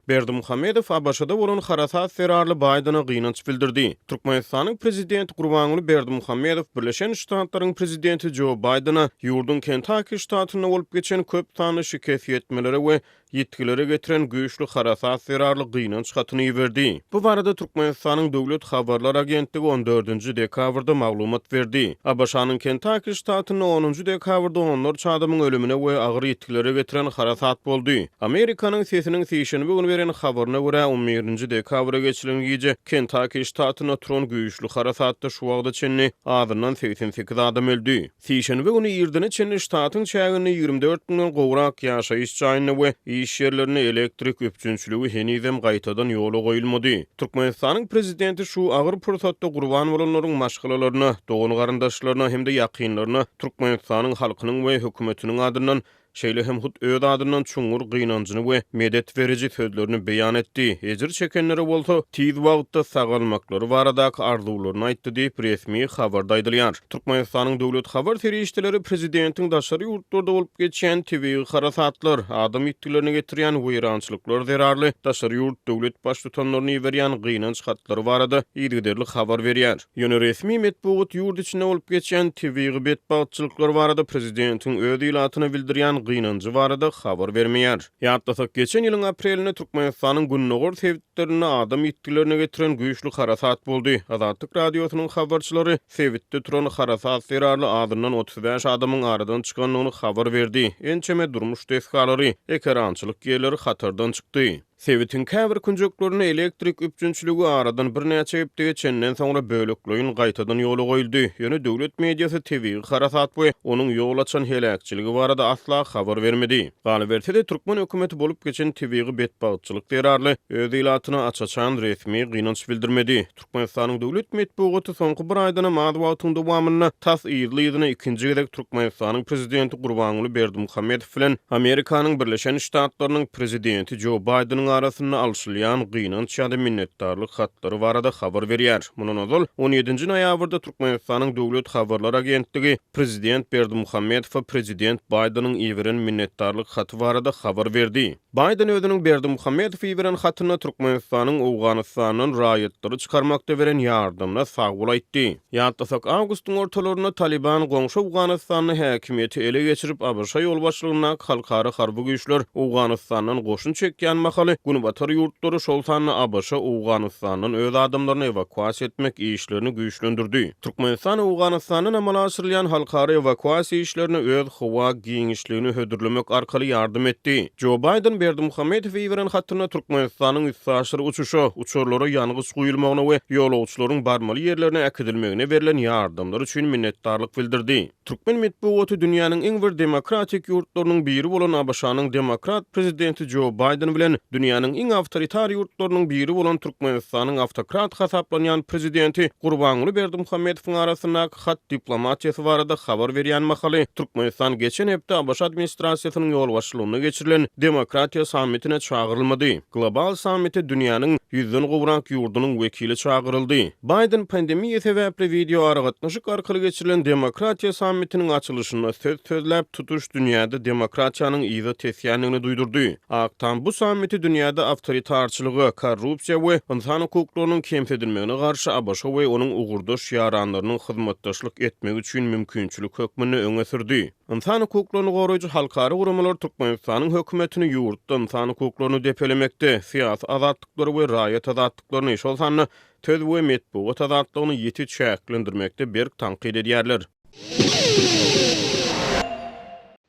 Berdimuhamedow ABŞ-da bolan harasat zerarly Baýdene gynanç bildirdi. Türkmenistanyň Prezidenti Gurbanguly Berdimuhamedow Birleşen Ştatlaryň Prezidenti Jo Baýdene ýurduň Kentaki ştatynda bolup geçen köp sanly şikes ýetmelere we ýitgilere getiren güýçli harasat zerarly gynanç hatyny iberdi. Bu barada Türkmenistanyň Döwlet habarlar agentligi on dördünji dekabrda maglumat berdi. ABŞ-nyň Kentaki ştatynda onunjy dekabrda onlarça adamyň ölümine we agyr ýitgilere getiren harasat boldy. Amerikanyň Sesiniň sişenbe güni beren habaryna görä, on birinji dekabra geçilen gije Kentaki ştatynda turan güýçli harasatda şu wagta çenli azyndan 88 adam öldi. Sişenbe güni irdene çenli ştatyň çäginde 24 müňden gowrak ýaşaýyş jaýynda we iş ýerlerinde elektrik üpjünçiligi henizem gaýtadan ýola goýulmady. Türkmenistanyň Prezidenti şu agyr pursatda gurban bolanlaryň maşgalalaryna, dogan-garyndaşlaryna hem-de ýakynlaryna Türkmenistanyň halkynyň we hökümetiniň adyndan şeýle hem hut öz adyndan çuňňur gynanjyny we medet beriji sözlerini beýan etdi, ejir çekenlere bolsa tiz wagtda sagalmaklary baradaky arzuwlaryny aýtdy diýip, resmi habarda aýdylýar. Türkmenistanyň döwlet habar serişdeleri prezidentiň daşary ýurtlarda bolup geçýän tebigy harasatlar, adam ýitgilerine getirýän weýrançylyklar zerarly daşary ýurt döwlet baştutanlaryna iberýän gynanç hatlary barada yzygiderli habar berýär. Ýöne resmi metbugat ýurt içinde bolup geçýän tebigy betbagtçylyklar barada prezidentiň öz ilatyna bildirýän gynanjy barada habar bermeýär. Ýatlasak, geçen ýylyň aprelinde Türkmenistanyň gündogar sebitlerinde adam ýitgilerine getiren güýçli harasat boldy. Azatlyk Radiosynyň habarçylary sebitde turan harasat zerarly azyndan 35 adamyň aradan çykandygyny habar berdi, ençeme durmuş desgalary, ekerançylyk ýerleri hatardan çykdy. Sebitiň käbir künjeklerinde elektrik üpjünçiligi aradan birnäçe hepde geçenden soňra bölekleýin gaýtadan ýola goýuldy, ýöne döwlet mediasy tebigy harasat we onuň ýol açan heläkçiligi barada asla habar bermedi. Galyberse-de, türkmen hökümeti bolup geçen tebigy betbagtçylyk zerarly öz ilatyna aç-açan resmi gynanç bildirmedi. Türkmenistanyň döwlet metbugaty soňky bir aýdanam az wagtyň dowamynda tas yzly-yzyna ikinji gezek Türkmenistanyň Prezidenti Gurbanguly Berdimuhamedow bilen Amerikanyň Birleşen Ştatlarynyň Prezidenti Jo Baýdeniň arasynda alşylýan gynanç ýa-da minnetdarlyk hatlary barada habar berýär. Mundan ozal, on ýedinji noýabrda Türkmenistanyň Döwlet habarlar agentligi Prezident Berdimuhamedowa Prezident Baýdeniň iberen minnetdarlyk haty barada habar berdi. Baýden özüniň Berdimuhamedowa iberen hatynda Türkmenistanyň Owganystandan raýatlary çykarmakda beren ýardamyna sagbol aýtdy. Ýatlasak, awgustyň ortalarynda Talyban goňşy Owganystanda häkimiýeti ele geçirip, ABŞ ýolbaşçylygyndaky halkara harby güýçler Owganystandan goşun çekýän mahaly, günbatar ýurtlary, şol sanda ABŞ Owganystandan öz adamlaryny ewakuasiýa etmek işlerini güýçlendirdi. Türkmenistan Owganystandan amala aşyrylýan halkara ewakuasiýa işlerine öz howa giňişligini hödürlemek arkaly ýardam etdi. Jo Baýden Berdimuhamedowa iberen hatynda Türkmenistanyň üstaşyr uçuşa, uçarlara ýangyç guýulmagyna we ýolagçylaryň barmaly ýerlerine äkidilmegine berlen ýardamlar üçin minnetdarlyk bildirdi. Türkmen metbugaty dünýäniň iň bir demokratik ýurtlarynyň biri bolan ABŞ-nyň demokrat prezidenti Jo Baýden bilen dünýäniň iň awtoritar ýurtlarynyň biri bolan Türkmenistanyň awtokrat hasaplanýan prezidenti Gurbanguly Berdimuhamedowyň arasyndaky hat diplomatiýasy barada habar berýän mahaly, Türkmenistan geçen hepde abş administrasiýasynyň ýolbaşçylygynda geçirilen Demokratiýa sammitine çagyrylmady. Global sammite dünýäniň ýüzden gowrak ýurdunyň wekili çagyryldy. Baýden pandemiýa sebäpli wideoaragatnaşyk arkaly geçirilen Demokratiýa sammitiniň açylyşynda söz sözläp, tutuş dünýäde demokratiýanyň yza tesýändigini duýdurdy. Ak Tam bu sammiti dünýäde awtoritarçylyga, korrupsiýa we ynsan hukuklarynyň kemsidilmegine garşy abş we onuň ugurdaş ýaranlarynyň hyzmatdaşlyk etmegi üçin mümkinçilik hökmünde öňe sürdi. Ynsan hukuklaryny goraýjy halkara guramalar Türkmenistanyň hökümetini ýurtda ynsan hukuklaryny depelemekde, syýasy azatlyklary we raýat azatlyklaryny, şol sanda söz we metbugat azatlygyny ýiti çäklendirmekde berk tankyt edýärler.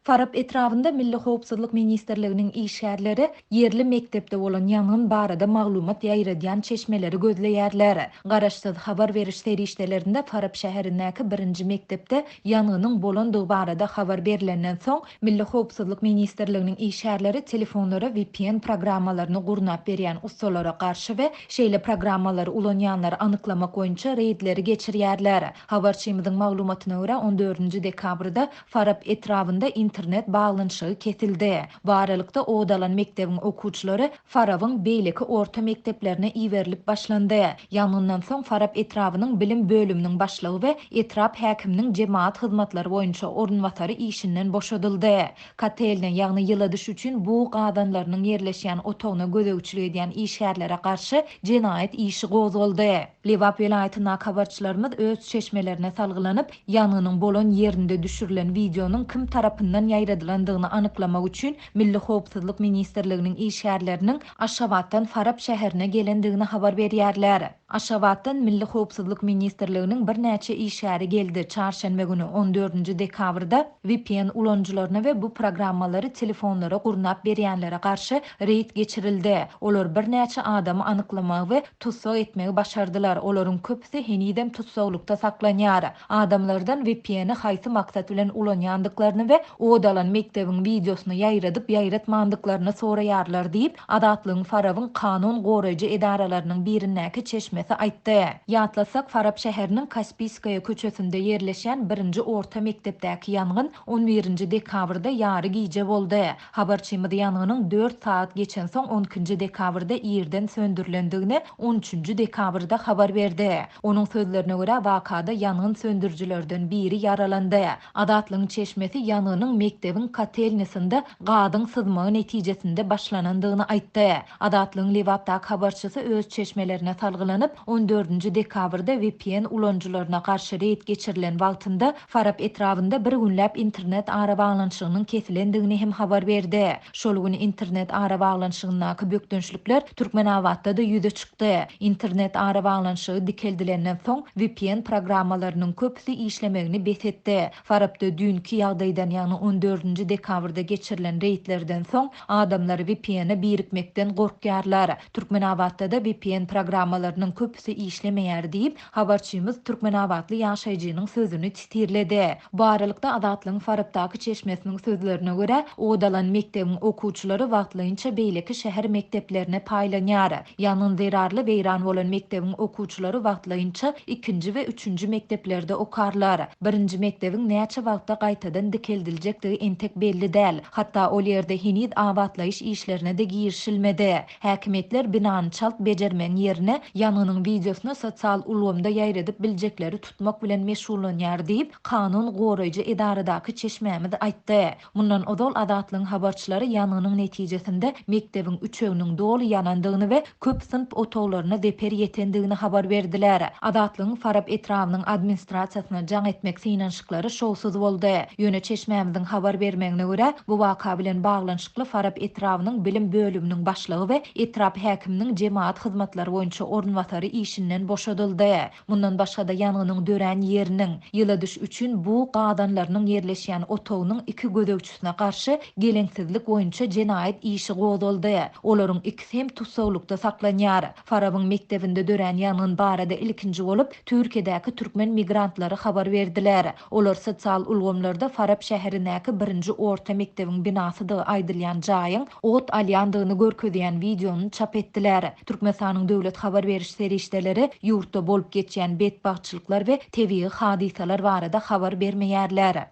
Farap etrabynda Milli howpsuzlyk ministrliginiň işgärleri ýerli mekdepde bolan ýangyn barada maglumat ýaýradýan çeşmeleri gözleýärler. Garaşsyz habar beriş serişdelerinde Farap şäherindäki birinji mekdepde ýangynyň bolandygy barada habar berlenden soň, Milli howpsuzlyk ministrliginiň işgärleri telefonlara vpn programmalaryny gurnap berýän ussalara garşy we şeýle programmalary ulanýanlary anyklamak boýunça reýdleri geçirýärler. Habarçymyzyň maglumatyna görä, on dördünji dekabrda Farap etrabynda internet. internet baglanyşygy kesildi. Bu aralykda, ot alan mekdebiň okuwçylary Farabyň beýleki orta mekdeplerine iberilip başlandy. Ýangyndan soň Farap etrabynyň bilim bölüminiň başlygy we etrap häkiminiň jemagat hyzmatlary boýunça orunbasary işinden boşadyldy. Kotelnä, ýagny ýyladyş üçin bug gazanlarynyň ýerleşýän otagyna gözegçilik edýän işgärlere garşy jenaýat işi gozgaldy. Lebap welaýatyndaky habarçylarymyz öz çeşmelerine salgylanyp, ýangynyň bolan ýerinde düşürilen wideonyň kim tarapyndan ýaýradylandygyny anyklamak üçin Milli howpsuzlyk ministrliginiň işgärleriniň Aşgabatdan Farap şäherine gelendigini habar berýärler. Aşgabatdan Milli howpsuzlyk ministrliginiň birnäçe işgäri geldi, çarşenbe güni, on dördünji dekabrda, vpn ulanyjylaryna we bu programmalary telefonlara gurnap berýänlere garşy reýd geçirildi. Olar birnäçe adamy anyklamagy we tussag etmegi başardylar, olaryň köpüsi henizem tussaglykda saklanýar. Adamlardan VPN-i haýsy maksat bilen ulanýandyklaryny we ot alan mekdebiň wideosyny ýaýradyp-ýaýratmandyklaryny soraýarlar diýip, Azatlygyň Farabyň kanun goraýjy edaralarynyň birindäki çeşmesi aýtdy. Ýatlatsak, Farap şäheriniň Kaspiýskaýa köçesinde ýerleşýän birinji orta mekdepdäki ýangyn on birinji dekabrda ýary gije boldy. Habarçymyz ýangynyň dört sagat geçensoň on ikinji dekabrda irden söndürilendigini on üçünji dekabrda habar berdi. Onuň sözlerine görä, wakada ýangyn söndürijilerden biri ýaralandy. Azatlygyň çeşmesi ýangynyň mekdebiň kotelnisinde gazyň syzmagy netijesinde başlanandygyny aýtdy. Azatlygyň Lebapdaky habarçysy öz çeşmelerine salgylanyp, on dördünji dekabrda vpn ulanyjylaryna garşy reýd geçirilen wagtynda Farap etrabynda bir günläp internet arabaglanyşygynyň kesilendigini hem habar berdi. Şol gün internet arabaglanyşygyndaky bökdençlikler Türkmenabatda-da ýüze çykdy. Internet arabaglanyşygy dikeldilenden soň, vpn programmalarynyň köpüsi işlemegini bes etdi. Farapda düýnki ýagdaýdan, ýagny on dördünji dekabrda geçirilen reýdlerden soň, adamlar vpn-e birikmekden gorkýarlar. Türkmenabatda-da vpn programmalarynyň köpüsi işlemeýär diýip, Habarçymyz türkmenabatly ýaşaýjynyň sözüni titirledi. Bu aralykda, Azatlygyň Farapdaky çeşmesiniň sözlerine görä, ot alan mekdebiň okuwçylary wagtlaýynça beýleki şäher mekdeplerine paýlanýar. Ýangyn zerarly weýran bolan mekdebiň okuwçylary wagtlaýynça ikinji we üçünji mekdeplerde okarlar. Birinji mekdebiň näçe wagtda gaýtadan dikeldiljekdigi entek belli däl. Hatda ol ýerde heniz abatlaýyş işlerine-de girişilmedi. Häkimiýetler binany çalt bejermegiň ýerine, ýangynyň wideosyny sosial ulgamda ýaýradyp biljekleri tutmak bilen meşgullanýar diýip, kanun goraýjy edaradaky çeşmämiz aýtdy. Mundan ozal Azatlygyň habarçylary ýangynyň netijesinde mekdebiň üçeginiň doly ýanandygyny we köp synp otaglaryna zeper ýetendigini habar berdiler. Azatlygyň Farap etrabynyň administrasiýasyna jaň etmek synanyşyklary şowsuz boldy. Ýöne çeşmämiziň habar bermegine görä, bu waka bilen baglanyşykly Farap etrabynyň bilim bölüminiň başlygy we etrap häkiminiň jemagat hyzmatlary boýunça orunbasary işinden boşadyldy. Mundan başga-da ýangynyň dörän ýeriniň, ýyladyş üçin bug gazanlarynyň ýerleşýän otagynyň iki gözegçisine garşy geleňsizlik boýunça jenaýat işi gozgaldy. Olaryň ikisi hem tussaglykda saklanýar. Farabyň mekdebinde dörän ýangyn barada ilkinji bolup, Türkiýedäki türkmen migrantlary habar berdiler. Olar sosial ulgamlarda Farap şäherindäki birinji orta mekdebiň binasydygy aýdylýan jaýyň ot alýandygyny görkezýän wideony çap etdiler. Türkmenistanyň döwlet habar beriş serişdeleri ýurtda bolup geçýän betbagtçylyklar we tebigy hadysalar barada habar bermeýärler.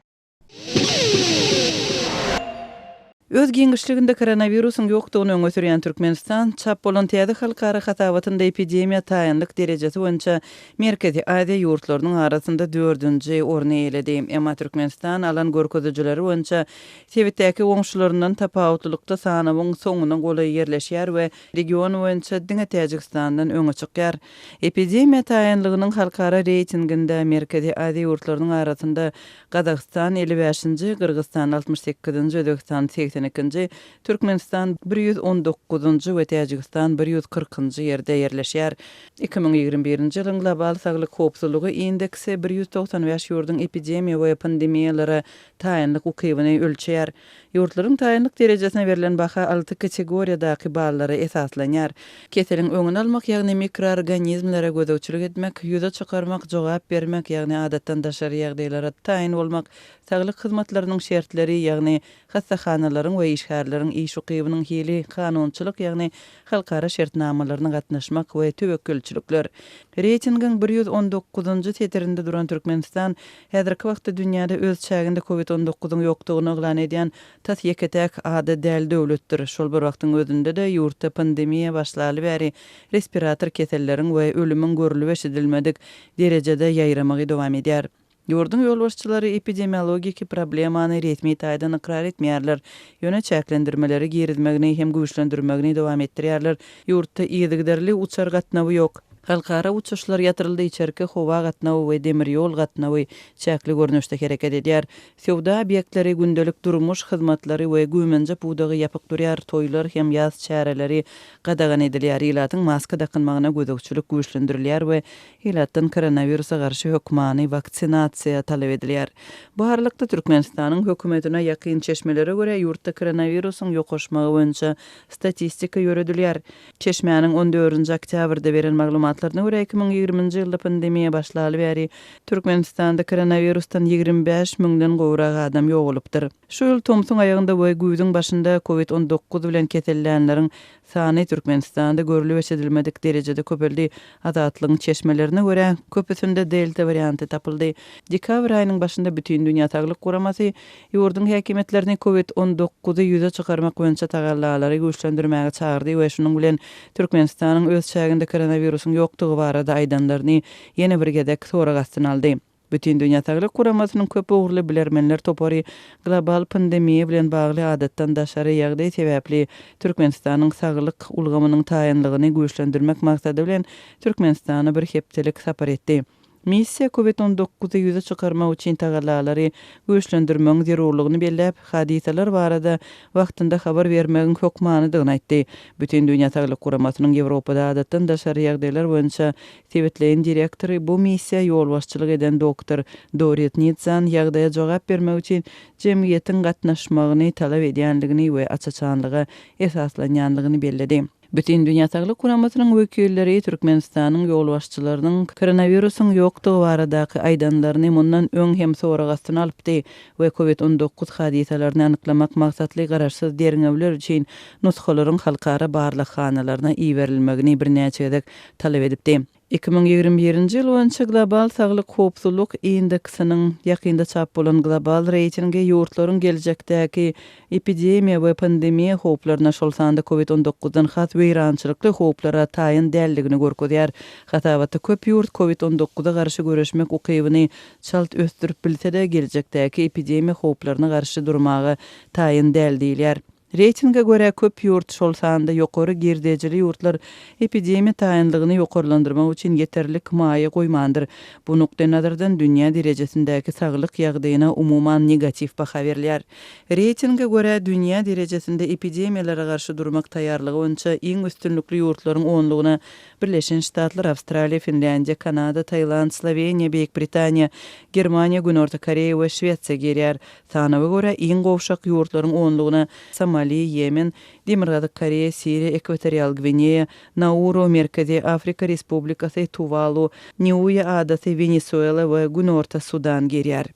Öz giňişliginde koronawirusyň ýokdugyny öňe sürýän Türkmenistan, çap bolan täze halkara hasabatynda epidemiýa taýynlyk derejesi boýunça Merkezi Aziýa ýurtlarynyň arasynda dördünji orny eýeledi. Emma Türkmenistan alan görkezijileri boýunça sebitdäki goňşularyndan tapawutlylykda sanawyň soňuna golaý ýerleşýär we region boýunça diňe Täjigistandan öňe çykýar. Epidemiýa taýynlygynyň halkara reýtinginde Merkezi Aziýa ýurtlarynyň arasynda Gazagystan 55-nji, Gyrgyzystan 68-nji, Özbegistan 82-nji, Türkmenistan 119-njy we Täjigistan 140-njy ýerde ýerleşýär. 2021-nji ýylyň Global saglyk howpsuzlygy indeksi 195 ýurduň epidemiýa we pandemiýalara taýynlyk ukybyny ölçeýär. Ýurtlaryň taýynlyk derejesine berlen baha alty kategoriýadaky ballara esaslanýar. Keseliň öňüni almak, ýagny mikroorganizmlere gözegçilik etmek, ýüze çykarmak, jogap bermek, ýagny adatdan daşary ýagdaýlara taýyn bolmak, saglyk hyzmatlarynyň şertleri, ýagny hassahanalara. Kärhanalaryň we işgärleriň iş ukybynyň hili, kanunçylyk, ýagny halkara şertnamalaryna gatnaşmak we töwekgelçilikler. Reýtingiň 119-njy setirinde duran Türkmenistan häzirki wagtda dünýäde öz çäginde Covid on dokuzyň ýokdugyny yglan edýän tas ýeke-täk ada däl döwletdir. Şol bir wagtyň özünde-de ýurtda pandemiýa başlaly bäri respirator keselleriň we ölümiň görlüp-eşidilmedik derejede ýaýramagy dowam edýär. Ýurduň ýolbaşçylary epidemiologiki problemany resmi taýdan ykrar etmeýärler, ýöne çäklendirmeleri girizmegini hem güýçlendirmegini dowam etdirýärler. Ýurtda yzygiderli uçar gatnawy ýok. Halkara uçuşlar ýatyryldy, içerki howa gatnawy we demir ýol gatnawy çäkli görnüşde hereket edýär. Söwda obýektleri, gündelik durmuş hyzmatlary we güýmenje pudagy ýapyk durýar, toýlar hem ýas çäreleri gadagan edilýär, ilatyň maska dakynmagyna gözegçilik güýçlendirilýär we Ilatdan koronawirusa garşy hökmany waksinasiýa talap edilýär. Bu aralykda, Türkmenistanyň hökümetine ýakyn çeşmelere görä, ýurtda koronawirusyň ýokaşmagy boýunça statistika ýöredilýär. Çeşmäniň on dördünji oktýabrda beren maglumatlaryna görä, 2020-nji ýylda pandemiýa başlaly bäri Türkmenistanda koronawirusdan 25 müňden gowrak adam ýogalypdyr. Şu ýyl tomsuň aýagynda we güýzüň başynda Covid 19 bilen kesellänleriň sany Türkmenistanda görlüp-eşidilmedik derejede köpeldi. Azatlygyň çeşmelerine görä, köpüsinde delta warianty tapyldy. Dekabr aýynyň başynda Bütindünýä saglyk guramasy ýurduň häkimiýetlerini Covid 19-y ýüze çykarmak boýunça tagallalary güýçlendirmäge çagyrdy we şunuň bilen Türkmenistanyň öz çäginde koronawirusyň ýokdugy barada aýdanlaryny ýene bir gezek sorag astyna aldy. Bütindünýä Saglyk Guramasynyň köp ugurly bilermenler topary global pandemiýa bilen bagly adatdan daşary ýagdaý sebäpli Türkmenistanyň saglyk ulgamynyň taýynlygyny güýçlendirmek maksady bilen Türkmenistana bir hepdelik sapar etdi. Missiýa Covid 19-y ýüze çykarmak üçin tagallalary güýçlendirmegiň zerurlygyny belläp, hadysalar barada wagtynda habar bermegiň hökmanydygyny aýtdy. Bütindünýä Saglyk Guramasynyň Ýewropada adatdan daşary ýagdaýlar boýunça Sebitleýin direktory bu missiýa ýolbaşçylyk eden doktor Dorit Nitzan ýagdaýa jogap bermek üçin jemgyýetiň gatnaşmagyny talap edýänligini we aç-açanlyga esaslanýanlygyny belledi. Bütindünýä Saglyk Guramasynyň wekilleri Türkmenistanyň ýolbaşçylarynyň koronawirusyň ýokdugy baradaky aýdanlaryny mundan öň hem sorag astyna alypdy we Covid 19 hadysalaryny anyklamak maksatly garaşsyz derňewler üçin nusgalaryň halkara barlaghanalaryna iberilmegini birnäçe gezek talap edipdi. 2021-nji ýyl boýunça Global saglyk howpsuzlyk indeksiniň ýakynda çap bolan global reýtingi ýurtlaryň geljekdäki epidemiýa we pandemiýa howplaryna, şol sanda Covid 19-dan has weýrançylykly howplara taýyn däldigini görkezýär. Hasabatda köp ýurt Covid 19-a garşy göreşmek ukybyny çalt ösdürip bilse-de, geljekdäki epidemiýa howplaryna garşy durmaga taýyn däl diýilýär. Reýtinge görä, köp ýurt, şol sanda ýokary girdejili ýurtlar epidemiýa taýynlygyny ýokarlandyrmak üçin ýeterlik maýa goýmandyr. Bu nukdaýnazardan dünýä derejesindäki saglyk ýagdaýyna umuman negatiw baha berilýär. Reýtinge görä, dünýä derejesinde epidemiýalara garşy durmak taýýarlygy boýunça iň üstünlikli ýurtlaryň onlugyna Birleşen Ştatlar, Awstraliýa, Finlýandiýa, Kanada, Tailand, Sloweniýa, Beýik Britaniýa, Germaniýa, Günorta Koreýa we Şwesiýa girýär. Sanawa görä, iň gowşak ýurtlaryň onlugyna Somali, Ýemen, Demirgazyk Koreýa, Siriýa, Ekwatorial Gwineýa, Nauru, Merkezi Afrika Respublikasy, Tuwalu, Niuýa adasy, Wenesuela we Günorta Sudan girýär.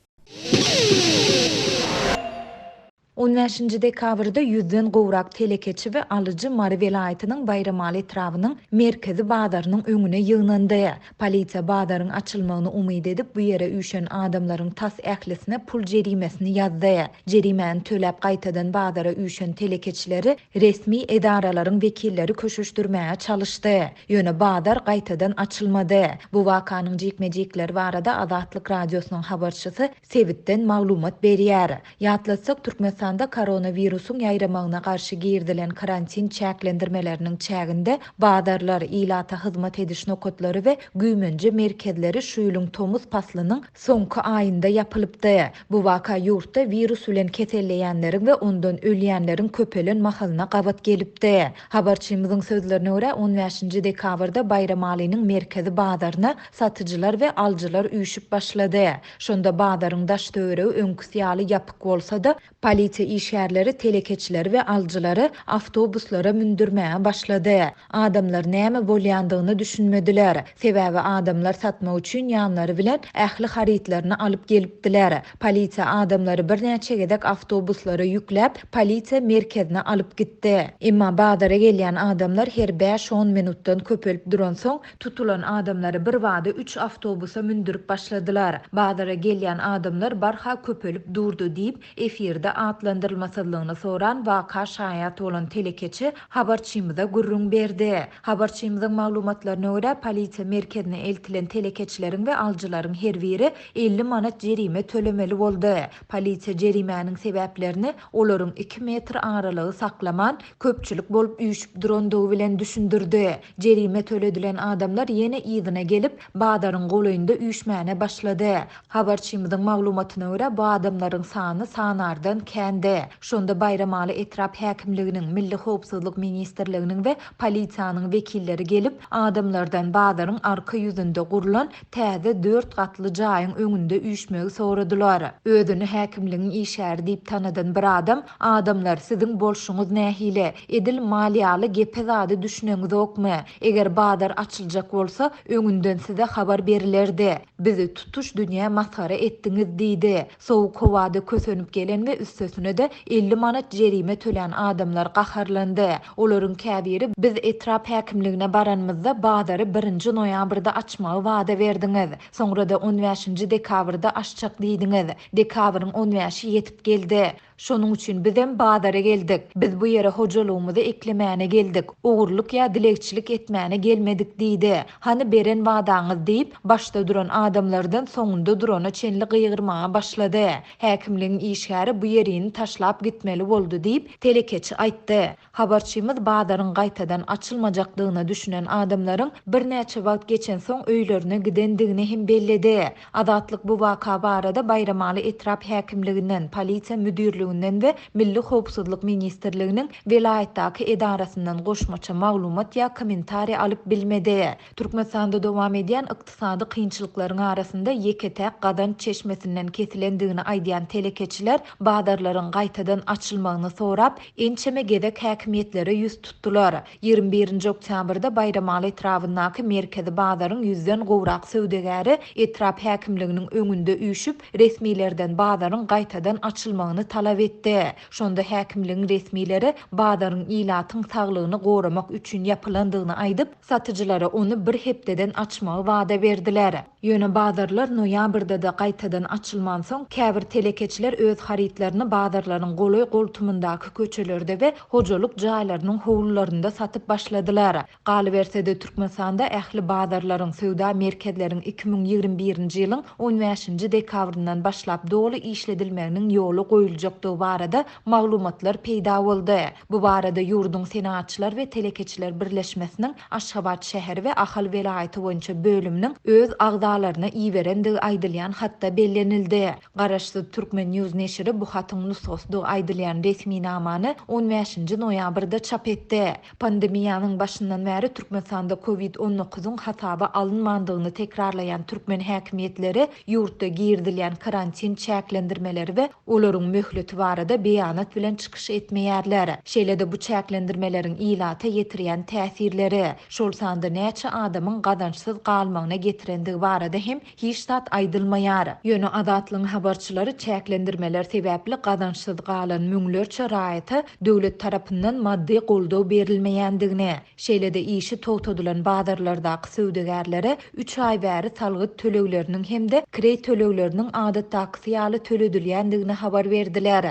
On bäşinji dekabrda ýüzden gowrak telekeçi we alyjy Mary welaýatynyň Baýramaly etrabynyň merkezi bazarynyň öňüne ýygnandy. Polisiýa bazaryň açylmagyny umyt edip, bu ýere üýşen adamlaryň tas ählisine pul jerimesini ýazdy. Jerimäni töläp gaýtadan bazara üýşen telekeçileri resmi edaralaryň wekilleri köşeşdirmäge çalyşdy. Ýöne bazar gaýtadan açylmady. Bu wakanyň jikme-jikleri barada Azatlyk Radiosynyň habarçysy sebitden maglumat berýär. Ýatlatsak, Türkmenistanda koronawirusyň ýaýramagyna garşy girizilen karantin çäklendirmeleriniň çäginde bazarlar, ilata hyzmat ediş nokatlary we güýmenje merkezleri şu ýylyň tomus paslynyň soňky aýynda ýapylypdy. Bu waka ýurtda wirus bilen keselleýänleriň we ondan ölýänleriň köpelen mahalyna gabat gelipdi. Habarçymyzyň sözlerine görä, on bäşinji dekabrda Baýramalynyň merkezi bazaryna satyjylar we alyjylar üýşüp başlady. Şonda bazaryň daş-töweregi öňküsi ýaly ýapyk bolsa-da, polisiýa. Polisiýa işgärleri telekeçileri we alyjylary awtobuslara mündürmäge başlady. Adamlar näme bolýandygyna düşünmediler. Sebäbi adamlar satmak üçin ýanlary bilen ähli harytlaryny alyp gelipdiler. Polisiýa adamlary birnäçe gezek awtobuslara ýükläp, polisiýa merkezine alyp gitdi. Emma bazara gelýän adamlar her bäş-on minutdan köpelip duransoň, tutulan adamlary birbada üç awtobusa mündürip başladylar. Bazara gelýän adamlar barha köpelip durdy diýip, efirde atlandyrylmasyzlygyny soran waka şaýat bolan telekeçi habarçymyza gürrüň berdi. Habarçymyzyň maglumatlaryna görä, polisiýa merkezine eltilen telekeçileriň we alyjylaryň her biri 50 manat jerime tölemeli boldy. Polisiýa jerimäniň sebäplerini olaryň iki metr aralygy saklaman, köpçülik bolup üýşüp durandygy bilen düşündirdi. Jerime töledilen adamlar ýene yzyna gelip, bazaryň golaýynda üýşmäne başlady. Habarçymyzyň maglumatyna görä, bu adamlaryň sany sanardan kändi. Şonda Baýramaly etrap häkimliginiň, Milli howpsuzlyk ministrliginiň we polisiýanyň wekilleri gelip, adamlardan bazaryň arka ýüzünde gurlan täze dört gatly jaýyň öňünde üýşmegi soradylar. Özüni häkimligiň işgäri diýip tanadan bir adam, Adamlar, siziň bolşuňyz nähili? Edil mal ýaly gepe zady düşüneňizokmy? Eger bazar açyljak bolsa, öňünden size habar berilerdi. Bizi tutuş dünýä masgara etdiňiz diýdi. Sowuk howada kösenip gelen we üstesine-de 50 manat jerime tölän adamlar gaharlandy. Olaryň käbiri Biz etrap häkimligine baranymyzda bazary birinji noýabrda açmagy wada berdiňiz. Soňra-da on bäşinji dekabrda açjak diýdiňiz. Dekabryň on bäşi ýetip geldi. Şonuň üçin bizem bazara geldik. Biz bu ýere hojalygymyzy eklemäne geldik. Ogurlyk ýa dilegçilik etmäne gelmedik diýdi. Hany beren wadaňyz diýip, başda duran adamlardan soňunda durana çenli gygyrmaga başlady. Häkimligiň işgäri bu ýerini taşlap gitmeli boldy diýip, telekeçi aýtdy. Habarçymyz bazaryň gaýtadan açylmajakdygyna düşünen adamlaryň birnäçe wagt geçensoň öýlerine gidendigini hem belledi. Azatlyk bu waka barada Baýramaly etrap häkimliginden, polisiýa müdirliginden we Milli howpsuzlyk ministrliginiň welaýatdaky edarasyndan goşmaça maglumat ýa kommentariý alyp bilmedi. Türkmenistanda dowam edýän ykdysady kynçylyklaryň arasynda ýeke-täk gazanç çeşmesinden kesilendigini aýdýan telekeçiler bazarlaryň gaýtadan açylmagyny sorap, ençeme gezek häkimiýetlere ýüz tutdular. 21-nji oktýabrda Baýramaly etrabyndaky merkezi bazaryň ýüzden gowrak söwdagäri etrap häkimliginiň öňünde üýşüp, resmilerden bazaryň gaýtadan açylmagyny talap etdi. Şonda häkimligiň resmileri bazaryň ilatyň saglygyny goramak üçin ýapylandygyny aýdyp, satyjylara ony bir hepdeden açmagy wada berdiler. Ýöne bazarlar noýabrda-da gaýtadan açylmansoň, käbir telekeçiler öz harytlaryny bazarlaryň golaý-goltumyndaky köçelerde we hojalyk jaýlarynyň howlularynda satyp başladylar. Galyberse-de, Türkmenistanda ähli bazarlaryň, söwda merkezleriň 2021-nji ýylyň on bäşinji dekabryndan başlap doly işledilmeginiň ýola goýuljakdygy barada maglumatlar peýda boldy. Bu barada ýurduň Senagatçylar we telekeçiler birleşmesiniň Aşgabat şäheri we Ahal welaýaty boýunça bölüminiň öz agzalaryna iberendigi aýdylýan hatda bellenildi. Garaşsyz Turkmen. News neşiri bu hatyň nusgasydygy aýdylýan resminamany on bäşinji noýabrda çap etdi. Pandemiýanyň başyndan bäri Türkmenistanda Covid on dokuzyň hasaba alynmandygyny tekrarlaýan türkmen häkimiýetleri ýurtda girizilýän karantin çäklendirmeleri we olaryň möhleti barada beýanat bilen çykyş etmeýärler. Şeýle-de bu çäklendirmeleriň ilata ýetirýän täsirleri, şol sanda näçe adamyň gazançsyz galmagyna getirendigi barada hem hiç zat aýdylmaýar. Ýöne Azatlygyň habarçylary çäklendirmeler sebäpli gazançsyz galan müňlerçe raýata döwlet tarapyndan maddy goldaw berilmeýändigini, şeýle-de işi togtadylan bazarlardaky söwdagärlere üç aý bäri salgyt tölegleriniň hem-de kireý tölegleriniň adatdakysy ýaly töledilýändigini habar berdiler.